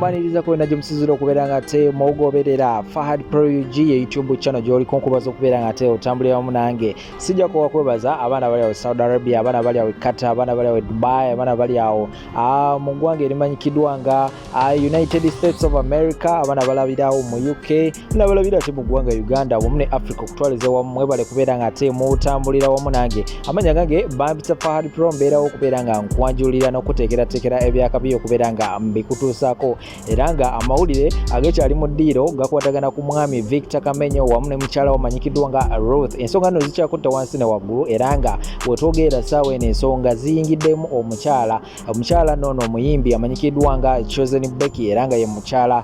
Mbaniriza kwena gye musinzira okubeera nga te mugoberera Fahad Pro UG, ye YouTube channel gy'oliko. Nkubaza okubeera nga te otambulira wamu nange. Sijja kuwa kwebaza abaana bali awo Saudi Arabia, abaana bali awo Qatar, abaana bali awo Dubai, abaana bali awo mu ggwanga erimanyikiddwa nga United States of America, abaana balabirawo mu UK, nabalabira ate mu ggwanga Uganda wamu ne Africa okutwaliza wamu. Mwebale kubeera nga ate mutambulira wamu nange. Amanya gange bampita Fahad Pro, mbeerawo okubeera nga nkwanjulira n'okuteekerateekera ebyakabi okubeera nga mbikutuusaako. Era nga amawulire agekyali mu ddiiro gakwatagana ku mwami Victor Kamenyo wamu ne mukyala wamanyikiddwa nga Ruth. Ensonga nno zikyakutta wansi ne waggulu, era nga wetwogerera ssaawa eno ensonga ziyingiddemu omukyala. Omukyala noono omuyimbi amanyikiddwa nga Chosen Becky, era nga ye mukyala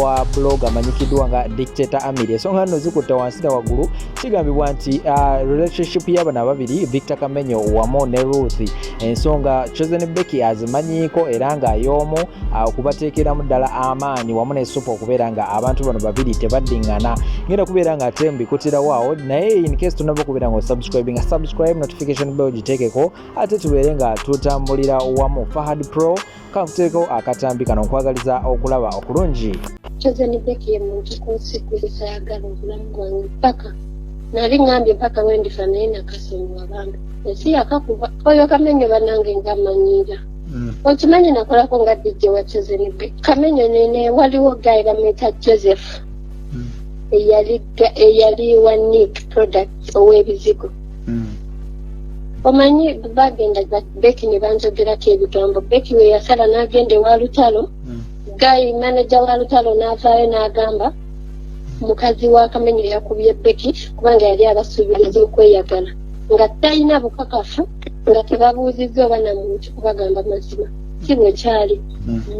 wa blog amanyikiddwa nga Dictator Amiri. Ensonga nno zikutta wansi ne waggulu. Kigambibwa nti relationship y'abano ababiri, Victor Kamenyo wamu ne Ruth, ensonga Chosen Becky azimanyiiko, era nga y'omu okubateekeramu ddala amaanyi wamu ne supu okubeera nga abantu bano babiri tebaddiŋŋana. Ngenda kubeera nga ate mbikutirawo awo, naye in case tonaba okubeera nga osubscribinga, subscribe, notification bell giteekeko, ate tubeere nga tutambulira wamu. Fahad Pro kankuteekeko akatambi kano, nkwagaliza okulaba okulungi. Chosen Becky ye muntu ku nsi gwesayagala obulamu bwange paka nali ŋŋambye mpaka wendifa, naye nakasonyiwa bambi. Ensi yakakuba oyo Kamenyo, bannange, nga manyiira. Okimanyi nakolako nga DJ wa Chosen Becky Kamenyo nene. Waliwo guy bamwita Joseph, eyali wa Nick Product ow'ebizigo. Omanyi bagenda Becky ne banjogerako ebigambo. Becky we yasala n'agenda ewa Lutalo, guy manager wa Lutalo n'avaayo n'agamba mukazi wa Kamenyo yakubye Becky kubanga yali abasuubiriza okweyagala nga talina bukakafu, nga tebabuuzizza oba namuntu kubagamba mazima si bwe kyali.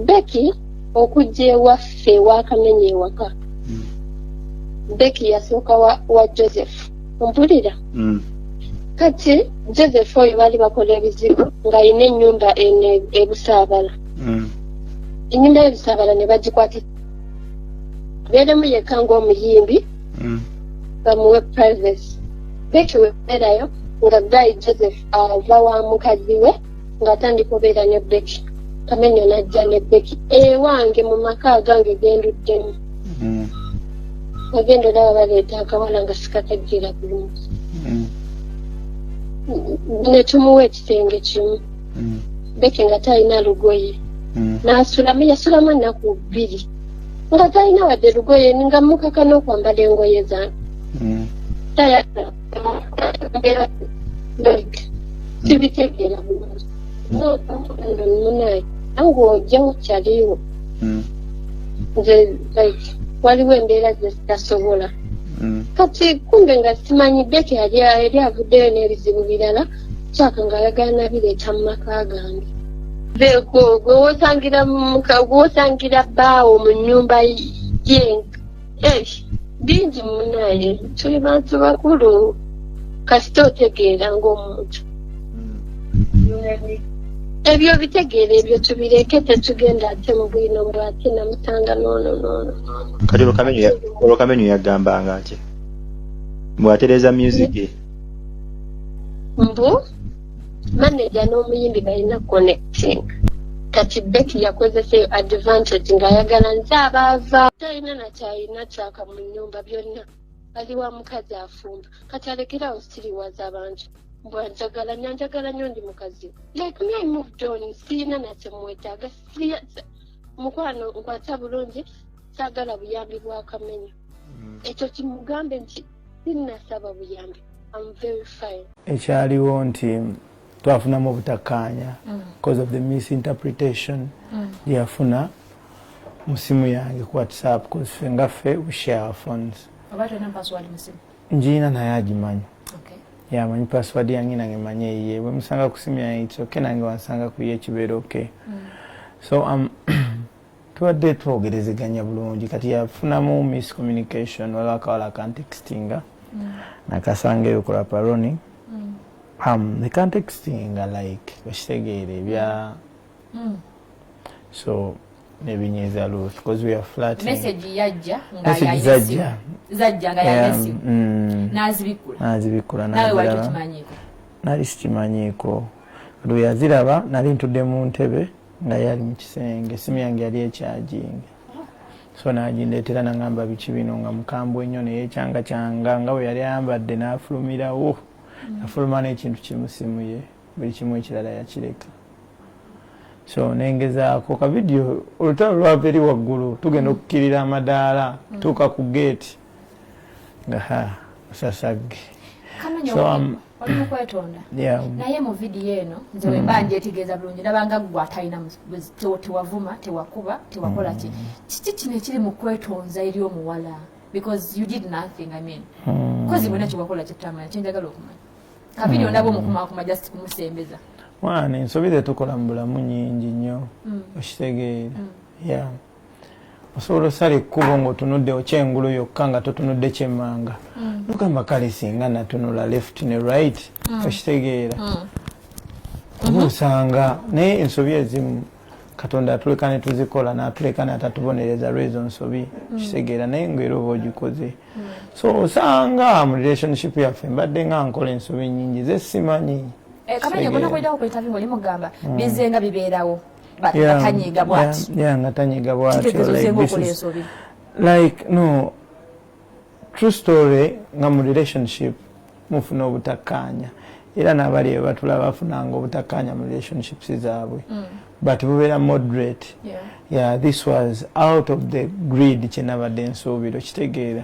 Becky okujja ewaffe ewa Kamenyo ewaka, Becky yasooka wa Joseph, mpulira. Kati Joseph oyo baali bakola ebizigo ng'alina ennyumba eno ebusaabala. Ennyumba y'ebusaabala ne bagikwata beeremu yekka ng'omuyimbi, bamuwe privacy. Becky webeerayo nga guy Joseph ava wa mukazi we ng'atandika obeera ne Becky. Kamenyo n'ajja ne Becky ewange mu maka agange genduddemu. Agenda olaba baleeta akawala nga sikategeera bulungi. Ne tumuwa ekisenge kimu. Becky nga talina lugoye. N'asulamu, yasulamu ennaku 2 nga talina wadde lugoye, nga mukaka n'okwambala engoye zange. Like sibitegeera bulungi munaye, nange ojjawo kyaliwo. Nze like waliwo embeera ze zitasobola. Kati kumbe nga simanyi Becky yali avuddeyo n'ebizibu birala kyaka ng'ayagala nabireeta mu maka gange. Gwe wosangira bbaawo mu nnyumba ye. Bingi munaye, tuli bantu bakulu, kasita otegeera ng'omuntu ebyo bitegeera, ebyo tubireke, tetugenda ate mu bwino bwate namusanga noono noono noono. Kati olwo Kamenyo yagambanga ki bw'atereeza music? Mbu manager n'omuyimbi balina connecting. Kati Becky yakozesa eyo advantage ng'ayagala nze abaava talina nakyalina kyaka mu nnyumba, byonna ali wa mukazi afumba. Kati alekerawo siriwaza abantu mbwanjagala nyanjagala nnyo, ndi mukazi. Like me, I moved on, siina nakyemwetaaga. Mukwano nkwata bulungi, saagala buyambi bwa Kamenyo. Ekyo kimugambe nti sinnasaba buyambi, am very fine. Ekyaliwo nti twafunamu obutakkaanya because of the misinterpretation gye yafuna mu simu yange ku WhatsApp, cause ffe nga ffe we share our phones. Oba tolina password mu simu? Ngiina, naye agimanyi. Yamanyi password yange, nange manyi eyiye. Bwe musanga ku simu yange, it's okay, nange wansanga ku ye kibeera okay. So tubadde twogerezeganya bulungi, kati yafunamu miscommunication. Waliwo akawala kantextinga, nakasanga eyo ku Laparoni. Nekantextinga like okitegeera ebya so nebinyiiza Ruth because we are flirting. Message yajja nga Message yalina zajja. essimu. Zajja nga yalina essimu. N'azibikula. Nazibikula. Naawe wali Naziraba. tokimanyiiko? Nali sikimanyiiko. Kati bwe yaziraba, nali ntudde mu ntebe. Nga yali mu kisenge, esimu yange yali ekyajinga, so nagindeetera, nagamba biki bino, nga mukambwe nnyo, neyekyanga kyanga nga bwe yali ayambadde, n'afulumirawo. Afuluma n'ekintu kimu, simu ye, buli kimu ekirala yakireka. So nengezaako ka video, olutalo lwava eri waggulu, tugenda okukkirira amadaala, tuuka ku geeti nga ha musasagge. Kamenyo, So, oli mu kwetonda, Yeah. naye mu vidiyo eno nze wemba njetegeeza bulungi, ndabanga gwe atalina tewavuma, tewakuba, tewakola ki. Kiki kino ekiri mu kwetonza eri omuwala? Because you did nothing, I mean, kozi bwena kyewakola kyetamanya, kyenjagala okumanya. Ka video ndaba omukumakuma, just kumusembeza. Mwana, ensobi zetukola mu bulamu nyingi nnyo, okitegeera? Yeah, osobola osala ekkubo ng'otunudde okyengulu yokka, nga totunudde kyemmanga, nogamba kale singa natunula left ne right, okitegeera? Oba osanga, naye ensobi ezimu Katonda atuleka ne tuzikola, n'atuleka n'atatubonereza lwezo nsobi, kitegeera? Naye ngaera oba ogikoze. So osanga mu relationship yaffe mbadde nga nkola ensobi nyingi zesimanyi. Eh, Kamenyo, gona kwedako ku interview ng'oli mugamba bizenga bibeerawo, but nga tanyiiga bwati. Yeah, nga tanyiiga bwati. Kitegeeza like ozenga this okola ensobi. Like, no, true story, nga mu relationship mufuna obutakkaanya, era n'abali eyo batula bafunanga obutakkaanya mu relationships zaabwe, but bubeera moderate. Yeah, this was out of the grid kyenabadde nsuubira, okitegeera?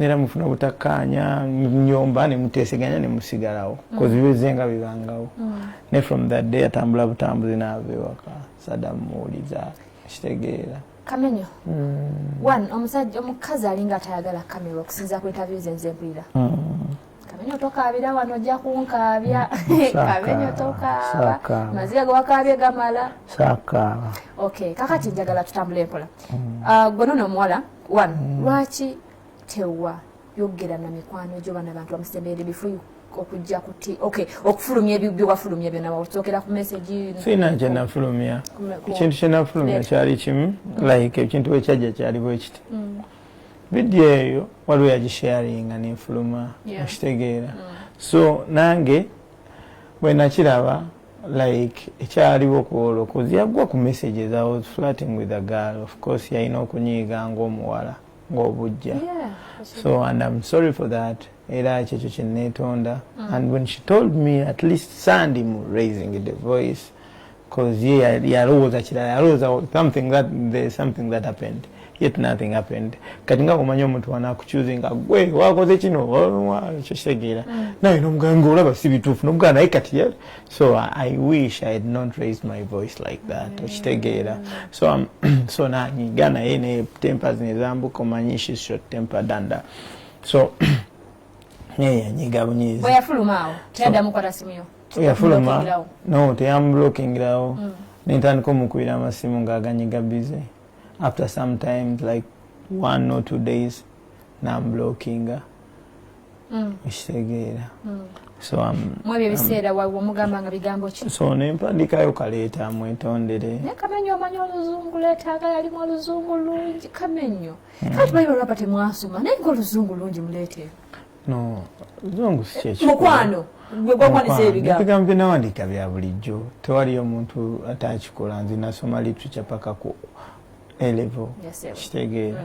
Era mufuna obutakkaanya, nyomba ne muteeseganya ne musigalawo, cause bibezenga bibangawo. Ne from that day atambula butambuzi n'ava ewaka, sadda muwuliza, kitegeera? Kamenyo, one, omusajja, omukazi alinga atayagala kamera okusinza ku interview ze nze mpulira. Kamenyo, tokaabira wano, ojja kunkaabya. Kamenyo, tokaaba. Saakaaba. Maziga ge wakaabye gamala. Saakaaba. Okay, kakati njagala tutambule mpola. Ah, gwe nono omuwala, one, lwaki tewa yogera na mikwano gyo, bana bantu bamusemberere, before you okujja kuti okay okufulumya ebyo byewafulumya byonna, wasookera ku message? Siina kyenafulumya. Ekintu kyenafulumya Leeta. kyali kimu, like ekintu bwekyajja kyali bwe kiti: vidiyo eyo waliwo yagisharinga nenfuluma, okitegeera? So nange bwe nakiraba, like ekyaliwo ku olwo, cause yagwa ku messages, I was flirting with a girl, of course yalina okunyiiga ng'omuwala ng'obujja. So, and I'm sorry for that, era kyekyo kyeneetonda. And when she told me, at least sandi mu raising the voice, cause ye yalowooza kirala, yalowooza something that there's something that happened, yet nothing happened. Kati nga omanyi omuntu wanakuchoosinga, gwe wakoze kino, ekyo kitegeera, naye nomugamba nga olaba si bituufu, nomugamba naye kati so I wish I had not raised my voice like that, okitegeera? So nanyiga naye ne tempers nezambuka, omanyi she's short tempered and so naye yanyiga bunyiizi. Bwe yafuluma awo teyaddamu kukwata simu yo? Yafuluma. Blocking. No, teyamblokingirawo. Nentandika omukubira amasimu ng'aganyiga busy. After some time, like 1 or 2 days, namblokinga, ekitegeera? So Mu ebyo ebiseera wamugamba nga bigambo ki? So nempandikayo kaleeta mwetondere. Naye Kamenyo, omanyi oluzungu, leetaaga yalimu oluzungu lungi. Kamenyo, kati bayi balwapa temwasoma, naye nga oluzungu lungi muleete. No, luzungu si kyekikulu. Mukwano gwe gwakwanisa ebigambo. Ebigambo byenawandiika bya bulijjo, tewaliyo omuntu atakikola. Nze nasoma literature paka ku A level. Yes, sir. Kitegeera?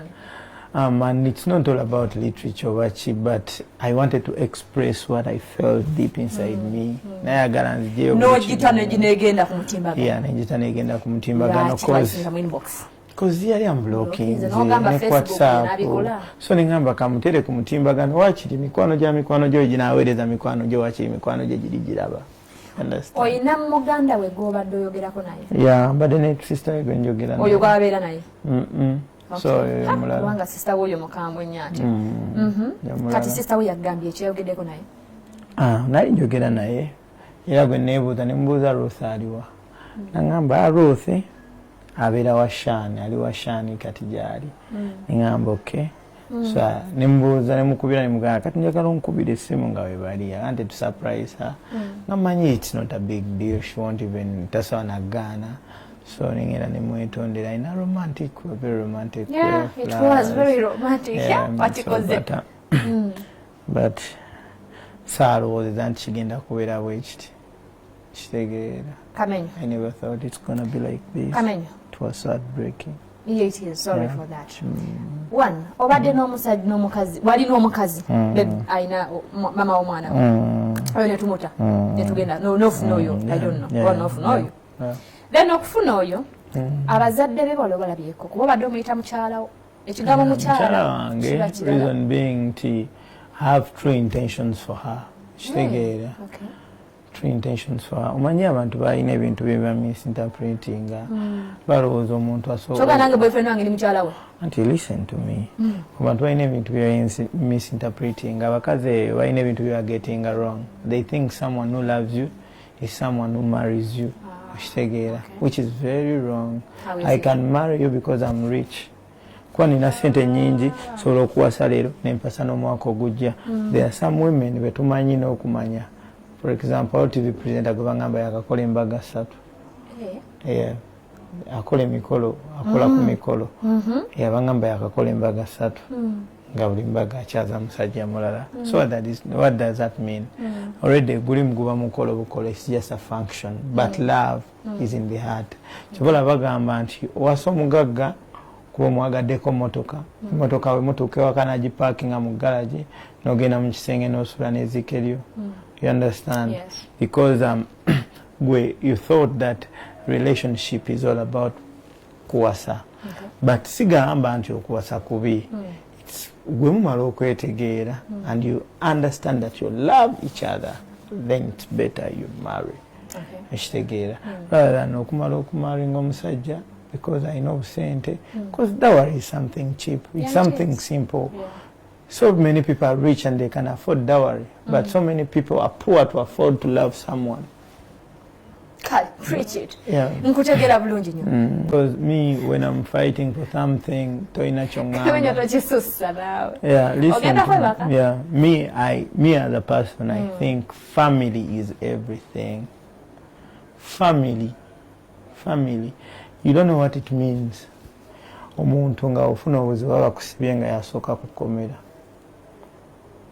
And it's not all about literature oba ki, but I wanted to express what I felt deep inside me. Nayagala nzijeyo buli N'ogita kimu. Negenda ku mutimbagano. Yeah, negita negenda ku mutimbagano. Lwaki twakisinga mu inbox? Cause yali amblockinze. N'ogamba Ne Facebook WhatsApp. n'abikola. So neŋŋamba kamutere ku mutimbagano, wakiri mikwano gya mikwano gyo ginaaweereza mikwano gyo, wakiri mikwano gye giri giraba. Understand? Oyina muganda we gw'obadde oyogerako naye? Yeah, mbadde ne sister we gwe njogera naye. Oyo gwabeera naye? So oyo mulala. Kubanga sister we oyo mukambwe nnyo ate. Ye mulala. Kati sister we yagambye ekyeyogeddeko naye? Ah, nali njogera naye, era gwe neebuuza, nemubuuza Ruth aliwa, naŋŋamba, "Ah, Ruth abeera wa Shani, ali wa Shani kati gyali." Neŋŋamba okay. So nemubuuza, nemukubira, nemugamba kati njagala onkubira essimu nga webali, I wanted to surprise her, nga manyi it's not a big deal, she won't even, tasobola nagaana. So nengenda nemwetondera in a romantic, very romantic way Yeah, of it was flowers. very romantic. Yeah, wakikoze. So, but saalowooza nti kigenda kubeera bwe kiti. Kitegeera. Kamenyo. I never thought it's gonna be like this. Kamenyo. It was heartbreaking. Yeah, it is. Sorry for that. One, obadde n'omusajja n'omukazi, wali n'omukazi, babe alina mama w'omwana we. Oyo ne tumuta, ne tugenda n'ofuna oyo, I don't know, oba n'ofuna oyo. Then okufuna oyo, abazadde be bwali obalabyeko, kuba obadde omuyita mukyalawo. Ekigambo mukyala Mukyala wange, kiba kirala. Reason being nti I have true intentions for her. Kitegeera. True intentions for her. Omanyi abantu balina ebintu bye bamisinterpretinga. Balowooza omuntu asobola Kyokka nange boyfriend wange ndi mukyala we. Anti listen to me. Abantu balina ebintu bye misinterpreting. Abakazi eyo balina ebintu bye bagetinga wrong. They think someone who loves you is someone who marries you. Okitegeera. Which is very wrong. How is I it? can marry you because I'm rich. Kuba nina sente nyingi, sobola okuwasa leero nempasa n'omwaka ogujja. There are some women betumanyi n'okumanya. For example, TV presenter gwe bagamba yakakola embaga 3. Yeah. Akola emikolo, akola ku mikolo. Yabangamba yakakola embaga 3. Nga buli mbaga akyaza musajja mulala. So what does that mean? Already guli muguba mukolo bukolo, it's just a function. But love is in the heart. Kyobola bagamba nti owasa omugagga kuba omwagaddeko motoka. Motoka we mutuuka ewaka n'agiparkinga mu garage, n'ogenda mu kisenge n'osula n'ezike lyo. You understand? Yes. Because gwe you thought that relationship is all about kuwasa. But sigamba nti okuwasa kubi. It's gwe mumala okwetegeera and you understand that you love each other, then it's better you marry. Ekitegeera. Rather than okumala okumaringa omusajja because alina obusente, because dowry is something cheap. It's Yeah, it something is. simple. Yeah. So many people are rich and they can afford dowry, but so many people are poor to afford to love someone. Kale, preach it. Yeah. Nkutegeera bulungi nnyo. Because me, when I'm fighting for something, toyina Kamenyo ky'oŋŋamba. tokisussa naawe. Yeah, listen Ogenda to me. kwebaka? Yeah, me as a person, I think family is everything. Family, family. You don't know what it means. Omuntu nga ofuna obuzibu bakusibye nga yasooka kukomera.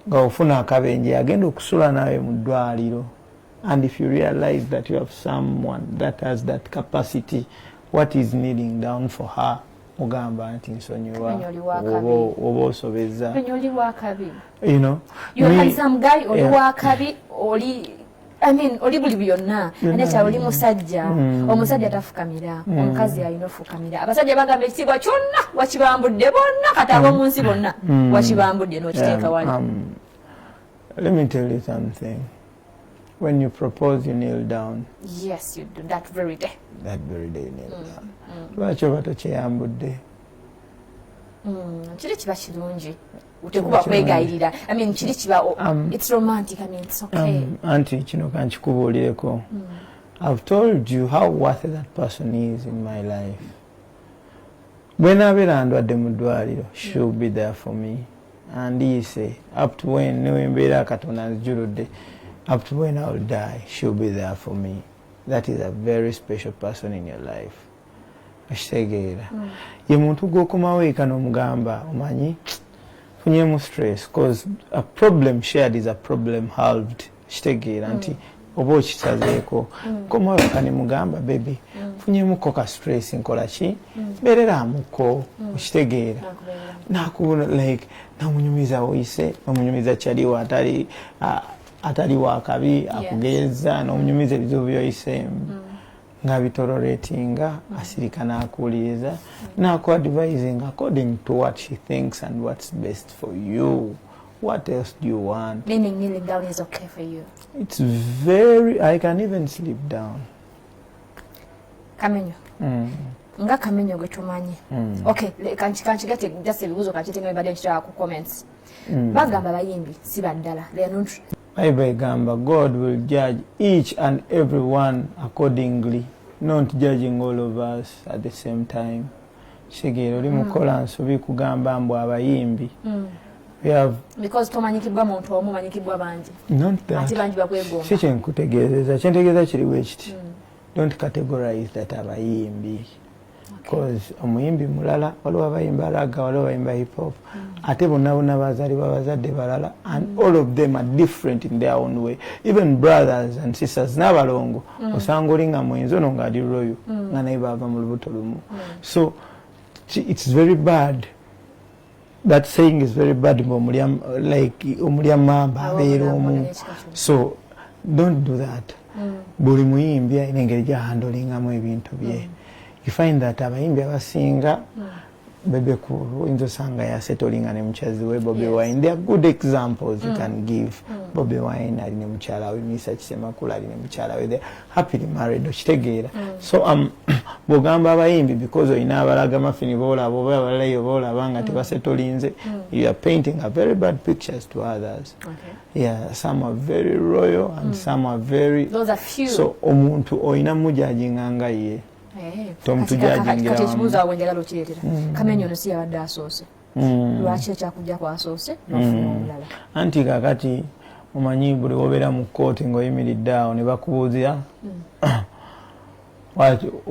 Nga ofuna akabenje agenda okusula naawe mu ddwaliro. And if you realize that you have someone that has that capacity, what is kneeling down for her? Mugamba nti nsonyiwa, Kamenyo oli wa kabi. oba osobezza. Kamenyo oli wa kabi. You know, You're me- handsome guy, oli Yeah. wa kabi, oli, I mean, oli buli byonna. Ate kyalo oli musajja. Omusajja tafukamira, omukazi alina ofukamira. Abasajja bagamba ekitiibwa kyonna wakibambudde bonna, kati ab'omu nsi bonna wakibambudde n'okiteeka wali. Let me tell you something. When you propose, you kneel down. Yes, you do that very day. That very day you kneel down. Lwaki oba tokyeyambudde? Kiri kiba kirungi. Tekuba kwegayirira. I mean, kiri kiba, it's romantic. I mean, it's okay. Anti kino kankikubuulireko. I've told you how worth that person is in my life. Bwe naabeera ndwadde mu ddwaliro, she'll be there for me. Andiise up to when ne mbeera Katonda nzijuludde, up to when I will die, she'll be there for me. That is a very special person in your life. Okitegeera. Ye muntu gw'okomawo eka n'omugamba, omanyi funyemu stress, cause a problem shared is a problem halved. Kitegeera nti oba okisazeeko. Komawo eka ne mugamba, baby, funyemuko ka stress, nkola ki, mbeereramuko. Okitegeera. Nakubona like namunyumiza oyise, namunyumiza kyaliwo atali atali wakabi akugeeza, n'omunyumiza ebizibu byoyiseemu nga bitoleratinga, asirika n'akuwuliriza n'akuadvising according to what she thinks and what's best for you. What else do you want? Meaning kneeling down is okay for you. It's very, I can even sleep down. Kamenyo. Nga Kamenyo gwe tumanyi. Okay, kankigatte just ebibuuzo kankitenga bibadde nkitwala ku comments. Bagamba bayimbi si baddala. They are not. Bible egamba God will judge each and every one accordingly, not judging all of us at the same time. Kitegeera oli mukola nsobi kugamba mbu abayimbi. We have Because tomanyikibwa muntu omu, omanyikibwa bangi. Not that. Ate bangi bakwegomba. Si kyenkutegeezeza, kyentegeeza kiriwo ekiti. Don't categorize that abayimbi. Cause omuyimbi mulala, waliwo abayimba ragga, waliwo abayimba hip hop, ate bonna bonna bazaalibwa bazadde balala, and all of them are different in their own way, even brothers and sisters n'abalongo. Osanga oli nga mwenzi, ono ng'ali loyal, nga naye baava mu lubuto lumu. So it's very bad, that saying is very bad, mbu omulya, like omulya mamba abeera omu. So don't do that. Buli muyimbi alina engeri gyahandlingamu ebintu bye. You find that abayimbi abasinga, Bebe Cool oyinza osanga yasettlinga ne mukyala we. Bobi Wine, there are good examples you can give. Bobi Wine ali ne mukyala we, Mesach Semakula ali ne mukyala we, they happily married, okitegeera? So bw'ogamba abayimbi because olina abalaga mafini boolaba oba abalalayo boolaba nga tebasettlinze, you are painting a very bad pictures to others. Yeah, some are very loyal and some are very Those are few. So omuntu olina mujudginga nga ye. Tomutujudgingira Kati wamu. ekibuuzo awo njagala okireetera. Kamenyo ono si yabadde asoose? Lwaki ekyakujja kwasoose n'ofuna omulala? Anti kakati omanyi buli wobeera mu kooti ng'oyimiridde awo ne bakubuuza,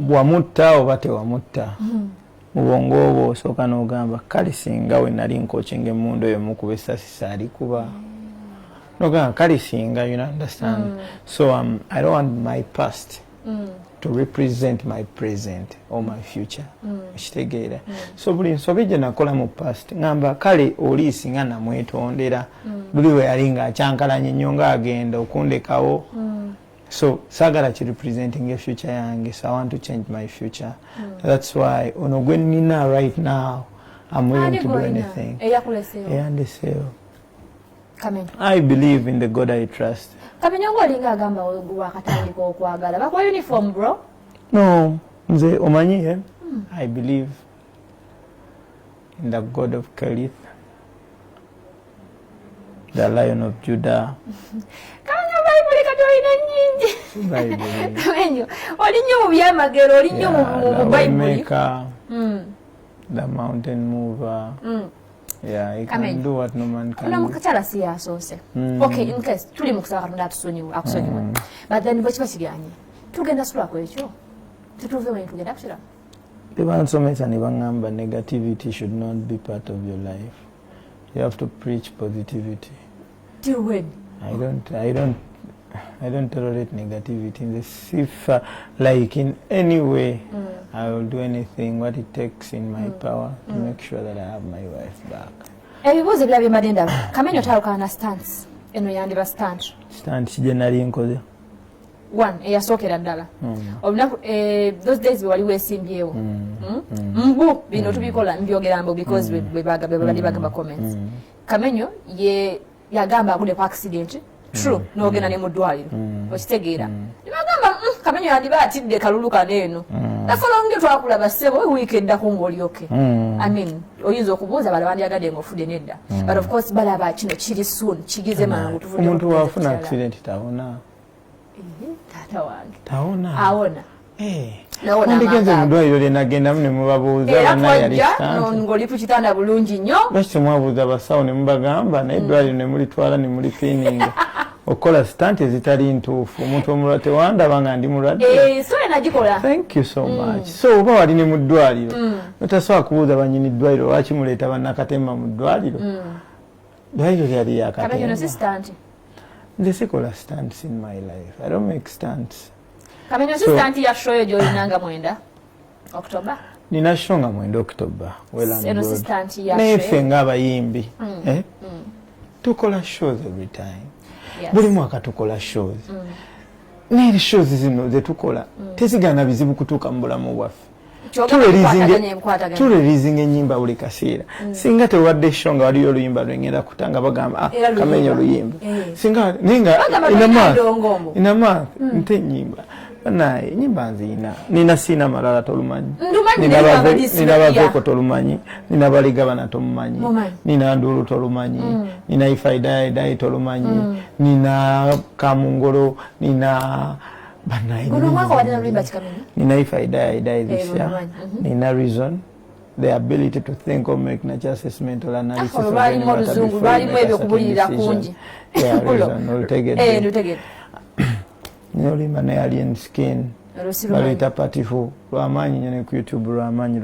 wamutta oba tewamutta, mu bwongo obwo osooka n'ogamba, kale singa we nali ncockinga emmundu eyo mukuba essasi saalikuba, nogamba kale singa, you understand? So I don't want my past to represent my present or my future, okitegeera? So buli nsobi gye nakola mu past, ngamba kale oli singa namwetondera luli we yali ng'akyankalanye nnyo ng'agenda okundekawo. So saagala kirepresenting e future yange, so I want to change my future. That's why ono gwe nnina right now, I'm willing to do anything. Eyakuleseewo? Eyandeseewo. Kamenyo. I believe in the God I trust. Kamenyo, ngaolinga agamba wakatandika okwagala, bakuwa uniform, bro. No, nze omanyi, eh? I believe in the God of Kelith, the Lion of Judah. Kamenyo, Bayibuli kati olina nnyingi. Bayibuli. Kamenyo, oli nnyo mu byamagero, oli nnyo mu the Bayibuli. Waymaker, the mountain mover. Yeah, he can Kamenyo. do what no man can Ono do. mukakyala si yasoose. Okay, in case tuli mu kusaba Katonda atusonyiwe, akusonyiwe, but then bwe kiba kiganye, tugenda sulako ekyo tutuve weni tugenda kusula. Tebansomesa ne baŋŋamba negativity should not be part of your life. You have to preach positivity. Till when? I don't tolerate negativity in the sifa, like in any way. I will do anything what it takes in my power to make sure that I have my wife back. Ebibuuzo ebirala byembadde ndaba, Kamenyo tawukana na stunts, eno yandiba stunt. Stunt gye nali nkoze? One eyasookera ddala olunaku, those days bwe wali weesimbyewo. Mbu bino tubikola, mbyogera mbu because bwe bali bagamba comments. Kamenyo ye yagamba agudde ku accident, true, n'ogenda ne mu ddwaliro, okitegeera? Nebagamba, Kamenyo yandiba atidde kalulu kano eno." Nafolonge twakulaba, ssebo, wiiki eddako ng'oli okay. I mean, oyinza okubuuza bala bandyagadde ng'ofudde, nedda, but of course balaba kino kiri soon, kigize mangu, tuvudde Omuntu ku wafuna kirala. accident tawona. Ehe, taata wange. Tawona. Awona. Eh. Nawona. Wandigenze mu Amangu. ddwaliro lye nagendamu ne mubabuuza Era bannaye yali twajja stunt. ng'oli ku kitanda bulungi nnyo. Lwaki temwabuuza abasawo ne mubagamba, naye eddwaliro ne mulitwala ne mulipiininga okukola stunt ezitali ntuufu? Omuntu omulala tewandaba nga ndi mulwadde. Eh, so enagikola. Thank you so much. So oba wali ne mu ddwaliro, notasobola kubuuza banyini ddwaliro lwaki muleeta bannakatemba mu ddwaliro? Ddwaliro lyali Kamenyo, si yakatemba. stunt. Nze sikola stunts in my life. I don't make stunts. Kamenyo, si stunt ya show yo gy'olina nga 9 October? Nina show nga 9 October, well and Eno si good. stunt ya Naye show. ffe ng'abayimbi, eh? Tukola shows every time. Buli mwaka tukola shows, naye shows zino zetukola tezigana bizibu kutuuka mu bulamu bwaffe. Kyogamba bikwataganye, bikwataganye. Tureleasinga enyimba buli kaseera. Singa tewadde show nga waliyo oluyimba lwengenda kuta nga bagamba, "Ah, Era luyimba. Kamenya oluyimba." Eh. Singa naye nga Bagamba in a tolina month, ndongo. in a month nte enyimba banaye enyimba nziina. Nina siina malala, tolumanyi? Ndumanyi, Nina naye nina babadisipia. baveeko, tolumanyi? Nina baligabana, tomumanyi? Mumanyi. Nina ndulu, tolumanyi? Nina If I Die Die, tolumanyi? Nina kamungolo, nina banaye. Guno omwaka wadde na luyimba kikamenya? Nina If I Die I Die this Eh, year. lumanyi. Nina Reason, the ability to think or make natural assessment or analysis Olwo of lwalimu any matter oluzungu, before you lwalimu make a ebyo certain kubulirira decision. kungi. Yeah, Reason, olutegedde? Eh, ndutegedde. Nina oluyimba ne Alien Skin. Olwo si lumanyi. Baluyita Patiho, lwamaanyi nnyo ne ku YouTube lwamaanyi.